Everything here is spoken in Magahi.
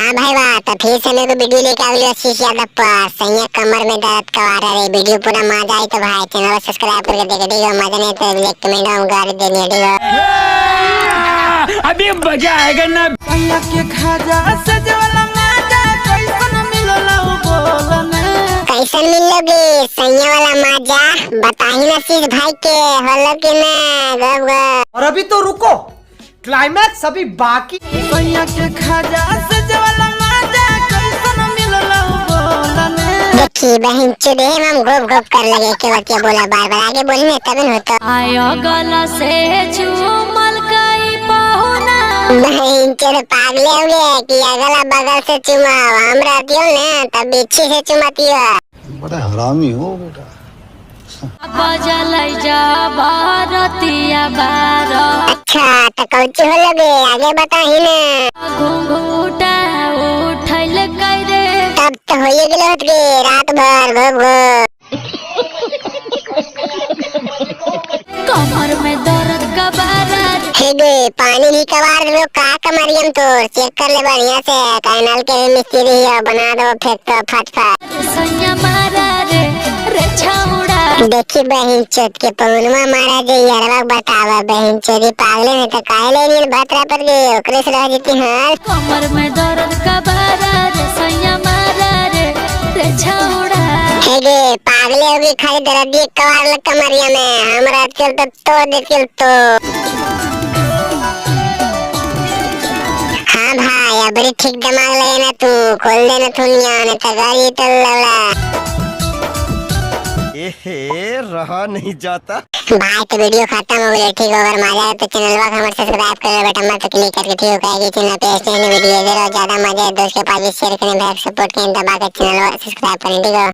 हाँ भाई वाह, तो फिर से मेरे को वीडियो लेके आ गई आशीष यादव पर। सही है, कमर में दर्द कवा रहा है। वीडियो पूरा मजा आई तो भाई चैनल सब्सक्राइब करके देखे, ठीक है? मजा नहीं तो लाइक कमेंट हम गाली देनी है, ठीक है? अभी मजा आएगा ना। सैया के खाजा सजवाला माजा कैसन मिलला बोलने। कैसन मिलोगे सैया वाला मजा, बताही ना शीश भाई के होलो कि ना गब गब। और अभी तो रुको, क्लाइमैक्स अभी बाकी। सैया के खाजा सजवाला माजा कैसन मिलला बोलने। देखी बहन चुदे हम गोप गोप कर लगे के बतिया बोला बार बार आगे बोली ना तब न होता। आयो गला से चूमल कई पहुना। बहन चोद पागले हो गए कि अगला बगल से चुमा, हम रहती हो ना तब पीछे से चुमाती हो। बड़ा हरामी हो बेटा। बजल जा बारतिया बार। अच्छा तो कौची हो लगे आगे बताही ना। घुंघूटा उठल करे। तब तो हो ही गेलो होत गे रात भर गोप गोप। कमर में दर्द कबारा। हे गे पानी भी कबार दो का कमरियम तो चेक कर ले बढ़िया से, कैनाल के भी मिस्त्री हो बना दो फेंक तो फट फट। सैया मारा रे रे छौड़ा। देखी बहन चोद के पवनवा मारा जे यारवा बतावा बहन चोदी पागले ने तो काहे ले नील भतरा पर गे ओकरे से रह जीती। हां कमर में दर्द कबारा रे सैया मारा रे रे छौड़ा। हे गे पागले होगी खाली दर्द दिए कबार लग कमरिया में, हमरा चल तो तोड़ देती तो। हाँ भाई अबरी ठीक दिमाग लेना तू, खोल देना थुनिया ने तो गाड़ी चल लवड़ा। एहे, रहा नहीं जाता। भाई तो वीडियो खत्म हो गई, ठीक हो? अगर मजा आए तो चैनल को हमारे सब्सक्राइब कर लो बेटा मत क्लिक करके, ठीक हो? कहेगी चैनल पे ऐसे वीडियो दे रहो ज्यादा मजा है दोस्त के पास शेयर करें भाई, सपोर्ट करें दबा के चैनल को सब्सक्राइब करें, ठीक हो?